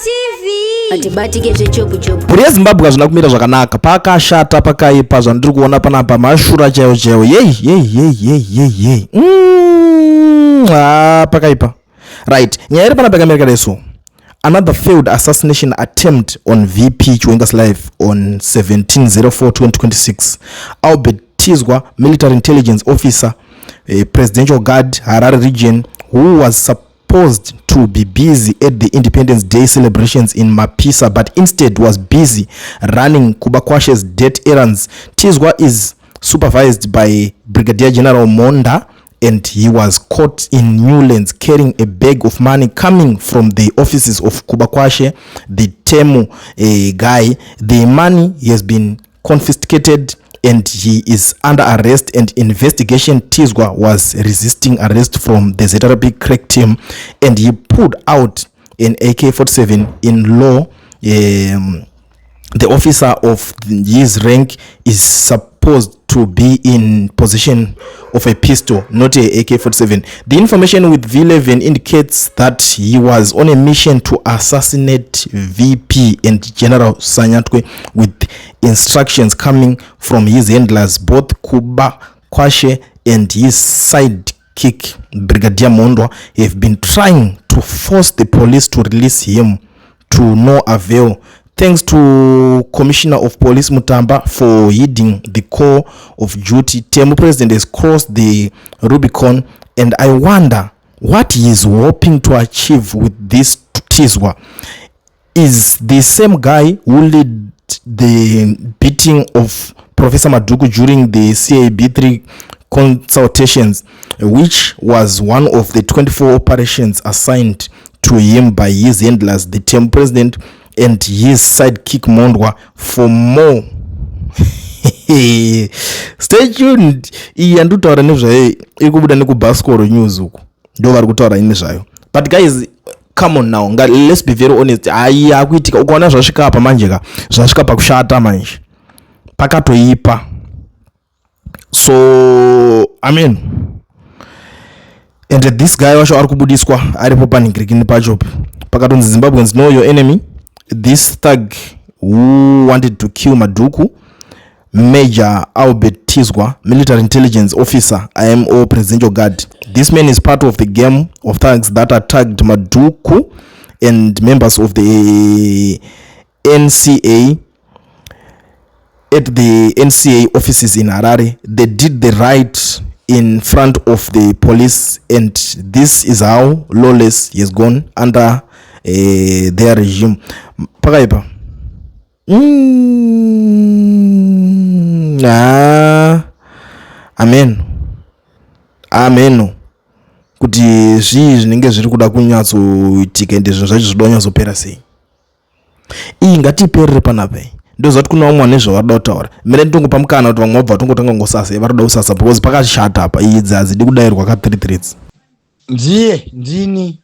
TV. Atibatike zvechopu chopu. Mhuri yeZimbabwe hazvina kumira zvakanaka, pakashata pakaipa zvandiri kuona panapa mashura chaiwo chaiwo. Yei yei yei yei yei yei. Ah, pakaipa. Right, nyaya iri panapa yakamira kadai so. Another failed assassination attempt on VP Chiwenga's life on 17/04/2026. Albert Tizwa, military intelligence officer, Presidential Guard, Harare region, who was supposed to be busy at the Independence Day celebrations in Mapisa, but instead was busy running Kubakwashe's debt errands. Tizwa is supervised by Brigadier General Monda, and he was caught in Newlands carrying a bag of money coming from the offices of Kubakwashe, the Temu guy. The money has been confiscated and he is under arrest and investigation. Tizwa was resisting arrest from the ZRP crack team and he pulled out an AK-47 in law. The officer of his rank is supposed to be in possession of a pistol, not a AK-47. The information with V11 indicates that he was on a mission to assassinate VP and General Sanyatwe, with instructions coming from his handlers, both Kuba Kwashe and his sidekick Brigadier Mondwa, have been trying to force the police to release him to no avail. Thanks to Commissioner of Police Mutamba for heeding the call of duty. Temu President has crossed the Rubicon, and I wonder what he is hoping to achieve with this. Tizwa is the same guy who led the beating of Professor Maduku during the CAB3 consultations, which was one of the 24 operations assigned to him by his handlers, the Temu President and his sidekick Mondwa. For more, stay tuned. Iyi yandikutaura nezvayo iri kubuda nekuBascoro News uku, ndo vari kutaura nezvayo. But guys, come on now, let's be very honest. Hayi, yakuitika ukaona zvasvika apa manje ka, zvasvika pakushata manje, pakatoipa. So I mean, and this guy wacho ari kubudiswa aripo panhingirikini pacho, pakatonzi Zimbabweans, know your enemy. This thug who wanted to kill Madhuku, Major Albert Tizwa, military intelligence officer, IMO, Presidential Guard. This man is part of the game of thugs that attacked Madhuku and members of the NCA at the NCA offices in Harare. They did the right in front of the police, and this is how lawless he has gone under their regime. Pakaipa. Ah, amen amen, kuti zvii zvinenge zviri kuda kunyatsoitika, ende zvinhu zvacho zvinoda kunyatsopera sei. Iyi ngatiiperere panapa. Ndoziva kuti kuna vamwe vane zvavarida kutaura. Mire nditongopa mukana kuti vamwe vabva vatongotanga ngosasa, varikuda kusasa, because pakashata apa. Idzi hadzidi kudayirwa ka 3 threats. Ndiye ndini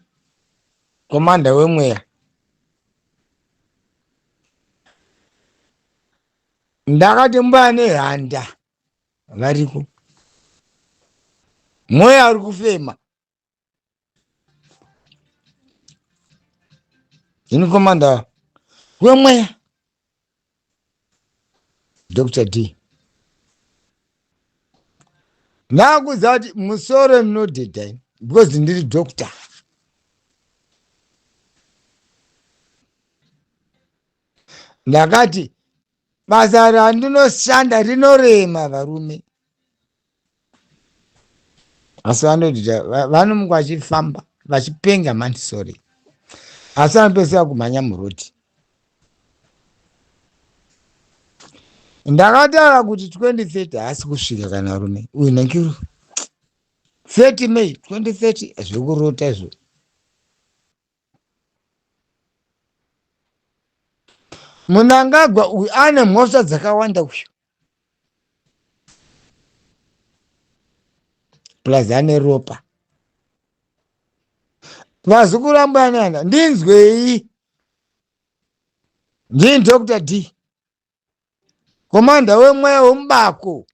komanda wemweya. Ndakati mbuya nehanda variko, mweya uri kufema. Ndini komanda wemweya, Dr D. Ndakuziva kuti musoro ndinodhedha ini because ndiri doctor. Ndakati basa randinoshanda rinorema varume, asi vanodhedha, vanomuka vachifamba vachipenga mani, sorry, asi vanopedzisira kumhanya muroti. Ndakataura kuti 2030 haasi kusvika kana varume. Uyu nankiru 30 May 2030 zvekurota izvo. Munangagwa uyu ane mhosva dzakawanda uyu, plus ane ropa. Vazukuru ambuyanana, ndinzwei, ndini Dr D, komanda wemweya wemubako.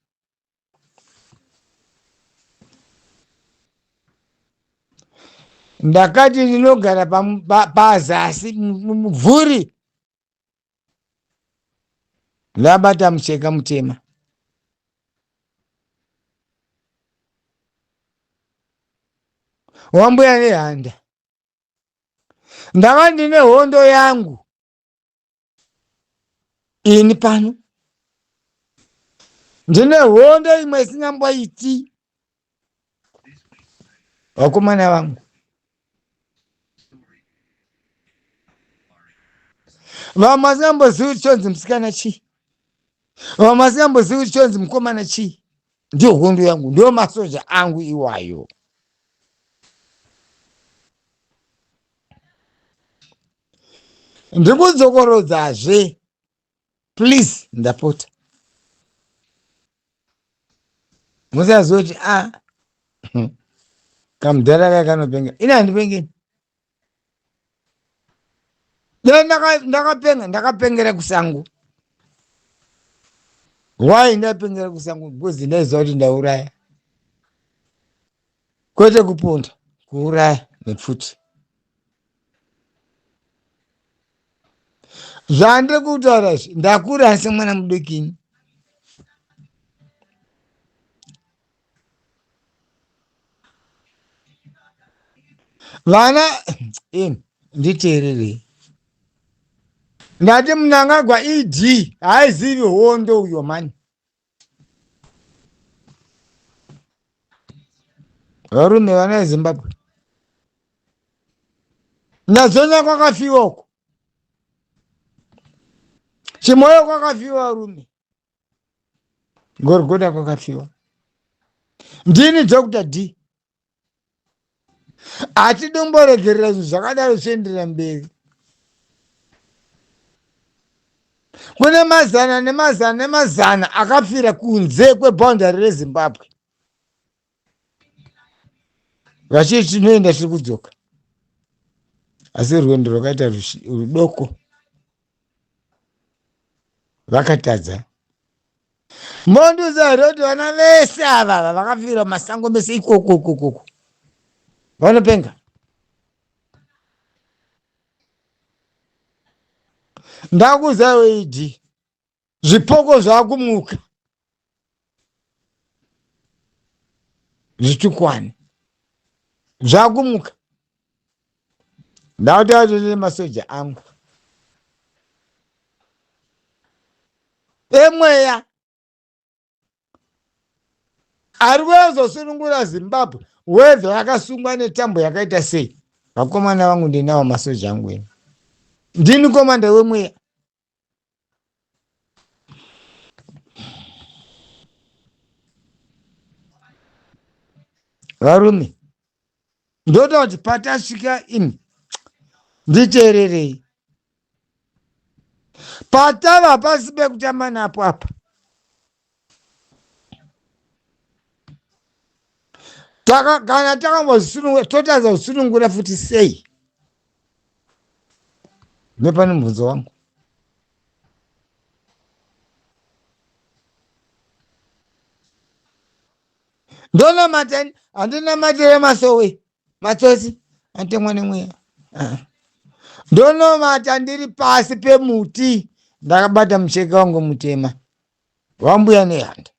Ndakati ndinogara pazasi mumubvuri ndabata mucheka mutema. Wambuya nehanda. Ndava ndine hondo yangu ini pano ndine hondo imwe isingamboiti vakomana vangu vamwe vasingambozivi kuti chonzi musikana chii vamwe vasingambozivi kuti chonzi mukomana chii ndiyo hondo yangu ndiyo masoja angu iwayo ndikudzokorodzazve please ndapota musazoti a ah, kamudhara kaya kanopenga ini handipengeni dai ndakapenga ndakapengera kusango why ndapengera kusango because ndaiziva kuti ndauraya kwete kuponda kuuraya nepfuti zvandiri kutaura izvi ndakura semwana mudiki ini vana ini nditeererei ndati munangagwa ed haizivi hondo uyo mani varume vana vezimbabwe ndazona kwakafiwa uko chimoyo kwakafiwa varume gorgoda kwakafiwa ndini dr d hatidomboregerera zvinhu zvakadaro zvichienderera mberi kune mazana nemazana nemazana akafira kunze kweboundary rezimbabwe vachiti tinoenda tiri kudzoka asi rwendo rwakaita rudoko vakatadza mondiudza here kuti vana vese ava ava vakafira mumasango mese ikoko ikokoko vanopenga ndakuudzaiwo idi zvipoko zvakumuka zvitukwani zvakumuka ndakutaura nemasoja angu emweya ari kuzosunungura zimbabwe whether yakasungwa netambo yakaita sei vakomana vangu ndinawo masoja angu eni ndini komanda wemweya varume ndoda kuti patasvika imi nditeererei patava pasi pekutamba napo apa taka kana takambozvisunungura totadza kusunungura futi sei nepane mubvunzo wangu ndonamata handinamatire masowe matsotsi antemwa nemweya ah. ndonomata ndiri pasi pemuti ndakabata mucheka wangu mutema wambuya nehanda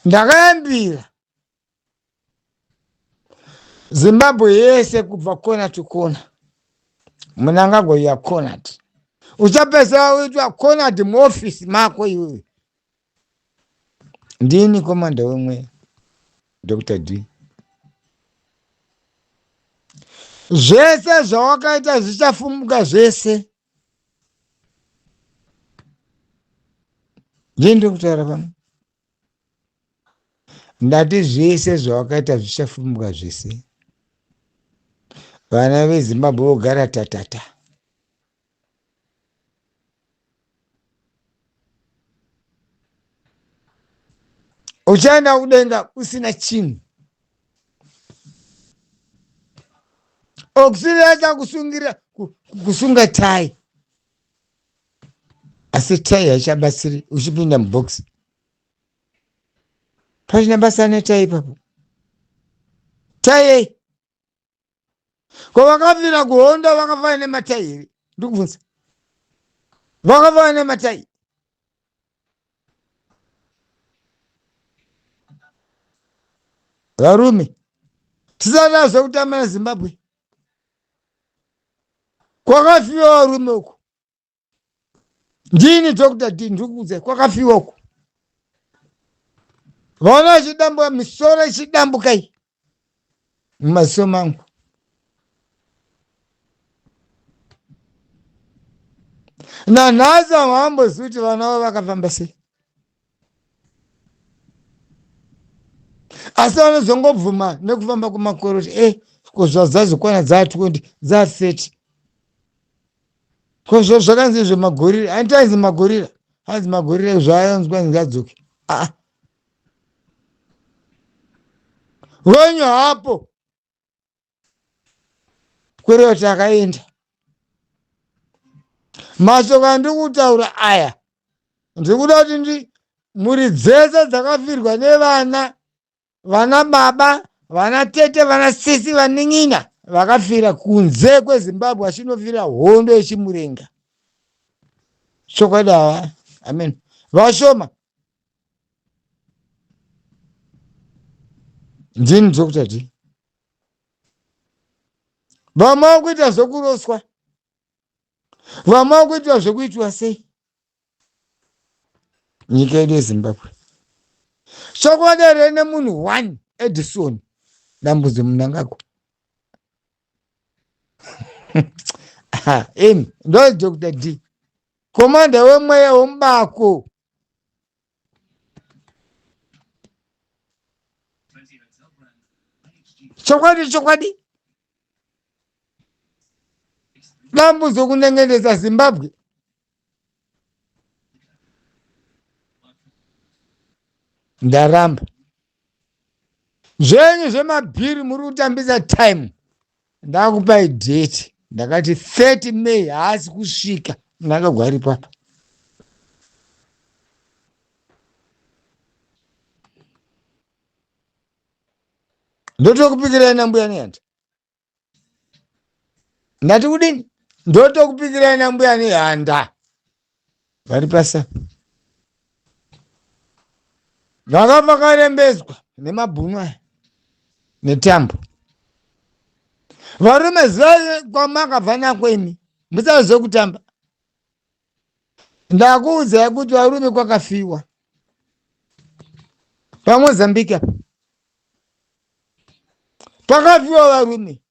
ndakayambira zimbabwe yese kubva kona to kona munangagwa you are cornered uchapedzisira uitwa cornered muofisi mako iwewe ndini komanda wemweya dr d zvese zvawakaita zvichafumuka zvese ndini ndiri kutaura pano Ndati zvese zvawakaita zvichafumuka zvese. Vana veZimbabwe vogara tatata. Uchaenda kudenga usina chinhu. Oxygen yachakusungira kusunga tai. Asi tai haichabatsiri uchipinda mubox. Pachina basa netai ipapo. Tai yei? Ko vakafira kuhondo vakafanana nematai here? Ndikubvunza. Vakafanana nematai. Varume, tisada zvekutamba neZimbabwe. Kwakafiwa varume uko. Ndini Dr. D ndikuudza kwakafiwa uko. Vaona vachidambuka misoro ichidambuka iyi mumaziso mangu. Nanhasi havambozivi kuti vana vavo vakafamba sei. Asi vanozongobvuma nekufamba kwemakore kuti e ko zvazazokwana dzaa 20 dzaa 30 ko zvo zvakanzi izvo magorira hanti ainzi magorira hanzi magorira zvaanzwa ngadzoke aa wenyu hapo kureva takaenda mashoko andiri kutaura aya ndiri kuda kuti ndi mhuri dzese dzakafirwa nevana vana baba vana tete vana sisi vanin'ina vakafira kunze kwezimbabwe vachinofira hondo yechimurenga chokwadi ava amen vashoma ndini dr d vamwe vakuita zvekuroswa vamwe vakuitwa zvekuitwa sei nyika yedu yezimbabwe chokwadi here nemunhu one edison dambudzo munangagwa imi ndo dr d komanda wemweya wemubako chokwadi chokwadi dambudzo kunengenedza zimbabwe ndaramba zvenyu zvemabhiri muri kutambisa time ndakupai date ndakati 30 may haasi kusvika ndakagwari papa ndotokupikirai nambuya nehanda ndati kudini ndotokupikirai nambuya nehanda vari pasa vanga vakarembedzwa nemabhunu aya netambo varume zivai kwamakabva nako imi musazive kutamba ndakuudzai kuti varume kwakafiwa pamozambique apa pakafiwa varume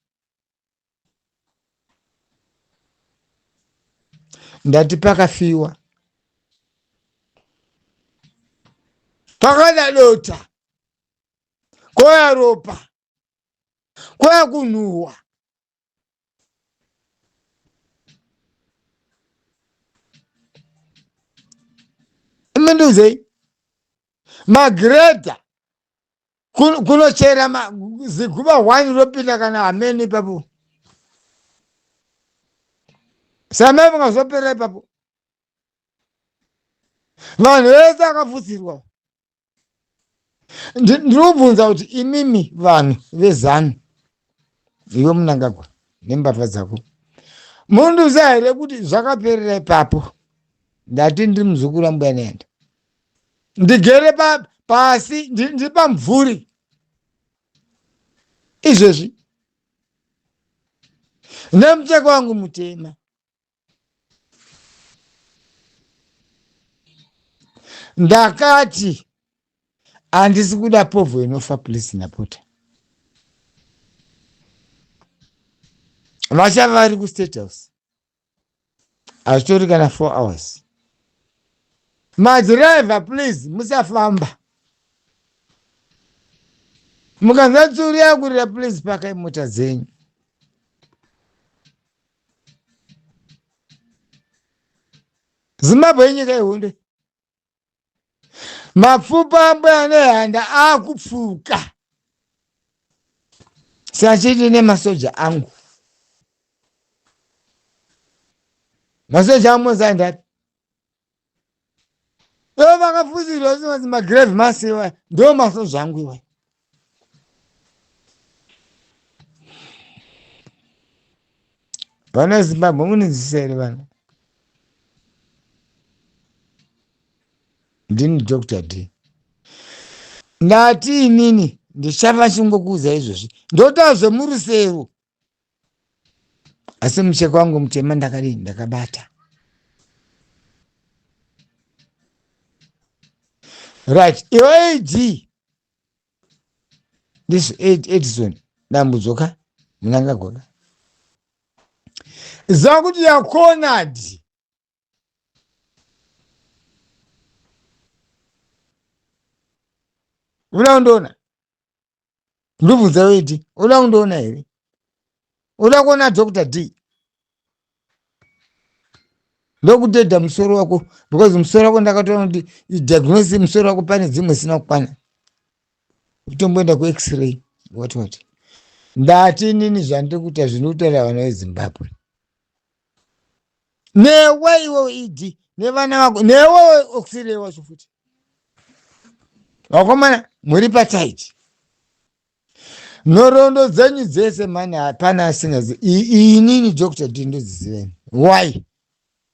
ndati pakafiwa pakada dota koya ropa koya kunhuhwa imindiuzei magreda kunochera ziguva one ropinda kana hameni ipapo samai vangazopera ipapo vanhu vese akafutsirwa ndiri kubvunza kuti imimi vanhu vezanu iwe munangagwa nembavha dzako mundiuza here kuti zvakaperera ipapo ndati ndiri muzukuru ambuya nehanda ndigere pasi ndiri pamvuri izvezvi nemucheko wangu mutema ndakati handisi kuda povho inofa please napota vachava vari kustate house hazvitori kana 4 hours madhiraivha please musafamba mukanzwa tsuri yakurira please pakai mota dzenyu zimbabwe inyika yehondo mapfupa ambuya nehanda akupfuka sachiti nemasoja angu masoja amoza ndapi Ivo vakafusirwa zvinonzi magrave masi iwaya ndo masoja angu iwaya. Vana veZimbabwe munonzwisisa here vana? Ndini Dr. D. Ndati inini ndichafa chingokuudza izvozvi ndotaura zvemurusero asi mucheka wangu mutema ndakadii ndakabata right iwe ad ndizvo edison dambudzo ka munangagwa ka ziva kuti yakonad uda kundiona ndobvunza weti uda kundiona here uda kuona dr d ndokutedha musoro wako because musoro wako ndakatoona kuti diagnosis musoro wako pane dzimwe isina kukwana utomboenda kuxray what what ndati inini zvandiri kuita zviri kutaura vana vezimbabwe newe iwe ed nevana vako newe oxray wacho futi vakomana muri pataiti nhoroondo dzenyu dzese mani hapana asingazi inini dr d ndodziziva ini why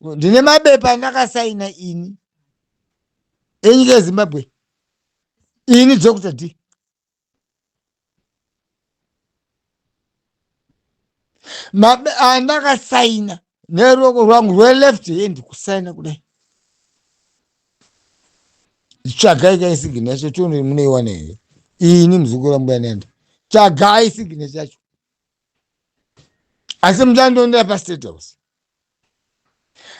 ndine mabepa andakasaina ini enyika yezimbabwe ini dr d andakasaina neruoko rwangu rweleft hand kusaina kudai tsvagai kai sigina yacho tione munoiwana here ini muzukuru wambuya nenda tsvagai sigina chacho asi muchandondera pastate house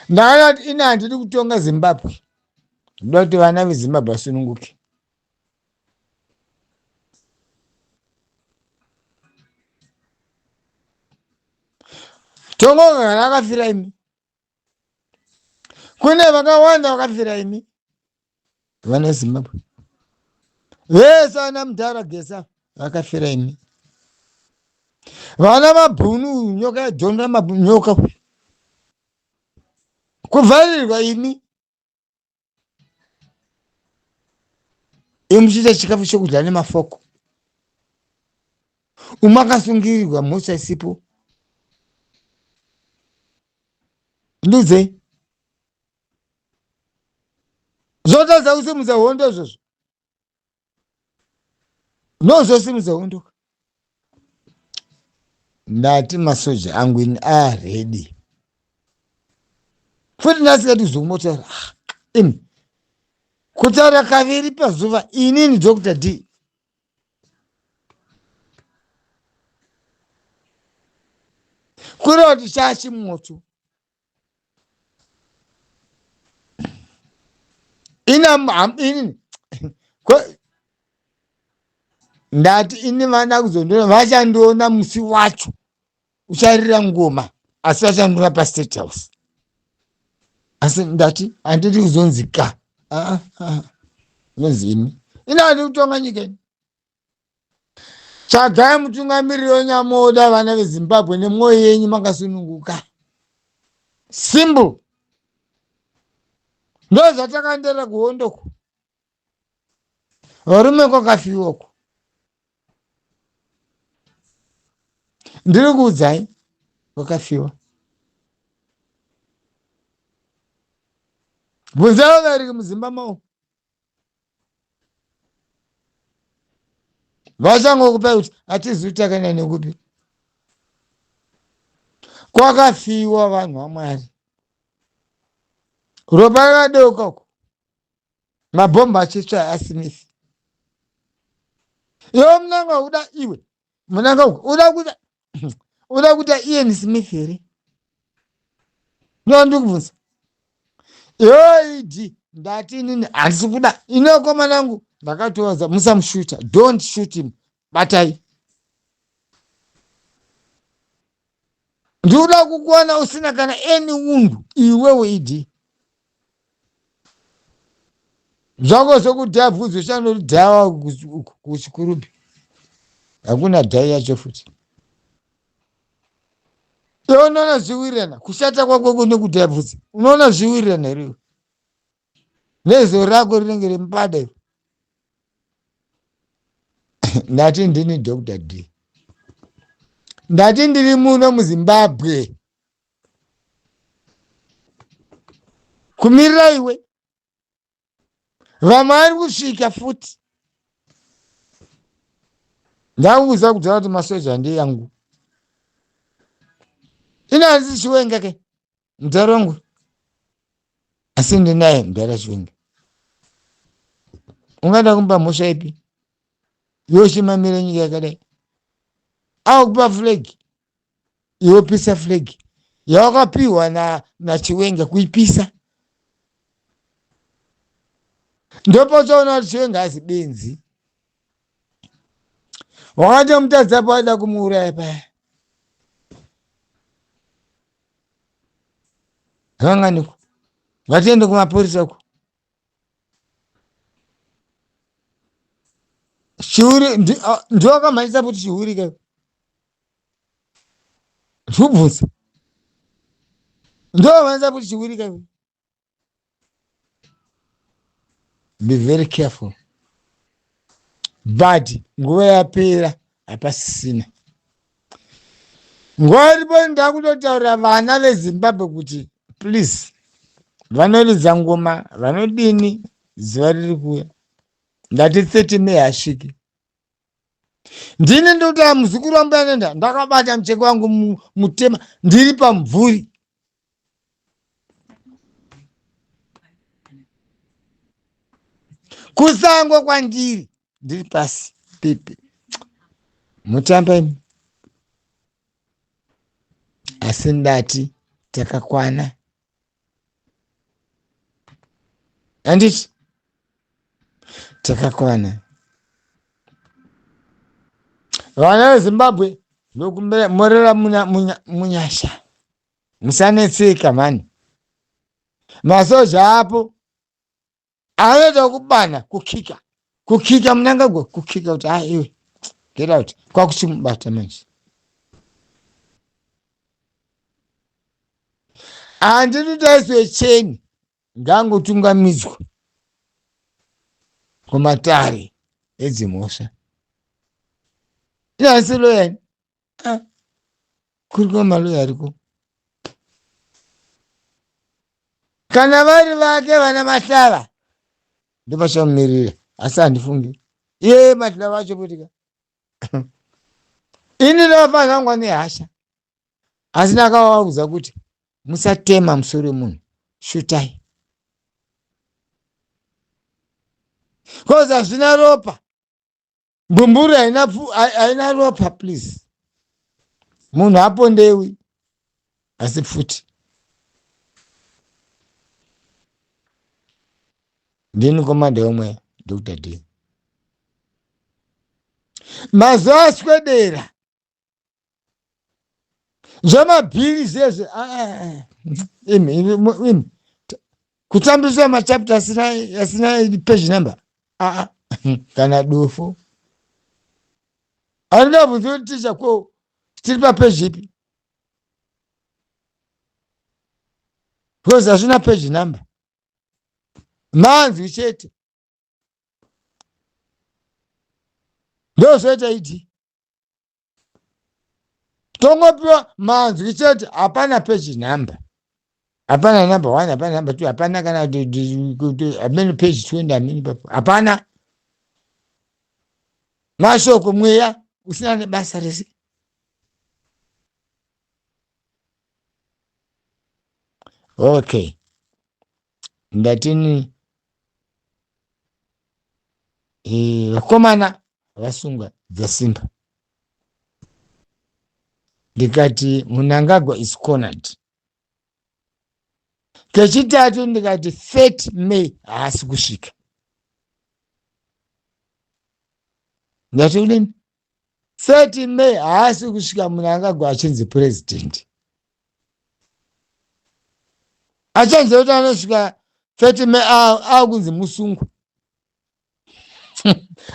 ndakada kuti ini handidi kutonga zimbabwe ndoda kuti vana vezimbabwe vasununguke Tongogara akafira imi. Kune vakawanda vakafira imi. Vana Zimbabwe. Vese ana mudhara Gesa vakafira imi. Vana mabhunu nyoka yadhonda mabhunu nyoka. Kuvharirwa imi. Imuchiita chikafu chekudya nemafoko. Umwe akasungirirwa mhosva isipo. Ndiudzei. Zvotadza kusimudza hondo izvozvo. Nozvosimudza hondo. Ndati masoja angu ini aredi. Futi ndasingati kuzokumotaura. Ah, imi. Kutaura kaviri pazuva inini Dr. D. Kureva kuti chachimoto. Ini ndati ini vana kuzondiona vachandiona musi wacho ucharira ngoma asi vachandiona pastate house asi ndati handidi kuzonzi ka ah, ah, nonzi imi ini handidi kutonga nyika ini Tsvagai mutungamiriri wenyu amoda vana veZimbabwe nemwoyo yenyu makasununguka. Simple. Ndozvatakandera kuhondo ko. Varume kwakafiwa ko. Ndiri kuudzai kwakafiwa. Bvunzai vabereki mudzimba mavo. Vachangokupai kuti hatizivi takaenda nekupi. Kwakafiwa vanhu vaMwari. Ropa rakadeuka uko. Mabhomba achitsva aSmith. Iwe munanga uda iwe. Munanga uda kuita uda kuita Ian Smith here? Ndondikubvunza. Yoidi ndati inini handisi kuda ini vakomana angu ndakatovaza musamushuta don't shoot him batai ndikuda kukuwana usina kana any wundu iwewe idi zvako zvekudhaya bvudzi uchanodhawa kuchikurubi hakuna dhai yacho futi iwe unoona zviwirirana kushata kwako nekudhaya bvudzi unoona zviwirirana here iwe Nezoro rako rinenge remupada iro. Ndati ndini Dr. D. Ndati ndiri muno muZimbabwe. Kumirira iwe. Vamwe vari kusvika futi. Ndakuudza kudhara kuti masoja ndeyangu. Ini handisi Chiwenga ke. Mudhara wangu. Asi ndinaye mudhara Chiwenga. Ungada kumupa mhosva ipi? Iwe uchimamira nyika yakadai. Akupa flag. Iwe pisa flag. Yawakapiwa na naChiwenga kuipisa. Ndopachaona kuti Chiwenga hazi benzi. Wakatomutadza pawaida kumuuraya paya. Vanganiko? Ngatiende kumapurisa uko. Chihuri ndiwo akamhanyisa futi chihuri ka. Ndikubvunza. Ndiwo akamhanyisa futi chihuri ka. Be very careful. But nguva yapera hapasisina. Nguva iripo ndakutotaurira vana veZimbabwe kuti please vanoridza ngoma vanodini zuva riri kuuya. Ndati 30 May hasviki. Ndini ndikutaura muzukuru wambuya nenda ndakabata mucheke wangu mutema ndiri pamumvuri. Kusango kwandiri ndiri pasi pipi mutamba imi asi ndati takakwana handiti takakwana vana vezimbabwe ndokumorera munyasha musanetseka mhani masoja apo anoita kubana kukika kukika munangagwa kukika kuti ah iwe get out kwakuchimubata manje handiti taiswe cheni ngangotungamidzwa kumatare edzimhosva inasi loyani ah, kuri kwamaloya ariko kana vari vake vana mahlava ndopachamumirira asi handifungi iye mahlava acho putika ini ndakafanira kangwa nehasha asi ndakavaudza kuti musatema musoro wemunhu shutai koz hazvina ropa mbumburu haina ropa please munhu apondewi asi pfuti ndini komanda wemweya dr d mazuva aswedera zvemabhiri zvezve ah, ah, ah. imi imi kutambiswa machapter asina asina page number aa kana dofo andingabvunzi kuti ticha ko tiri papeji ipi because hazvina page number manzwi chete ndozvoita idi tongopiwa manzwi chete hapana page number hapana number one hapana number two hapana kana hamene page 20 hamene papo hapana mashoko mweya usina nebasa rese okay ndatini eh, vakomana vasungwa dzasimba ndikati munangagwa is cornered kechitatu ndikati 30 may haasi kusvika ndati kudini 30 may haasi kusvika munangagwa achinzi president achanzi kuti anosvika 30 may akunzi musungwa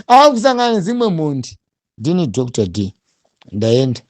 akusangana nedzimwe mhondi ndini dr d ndaenda.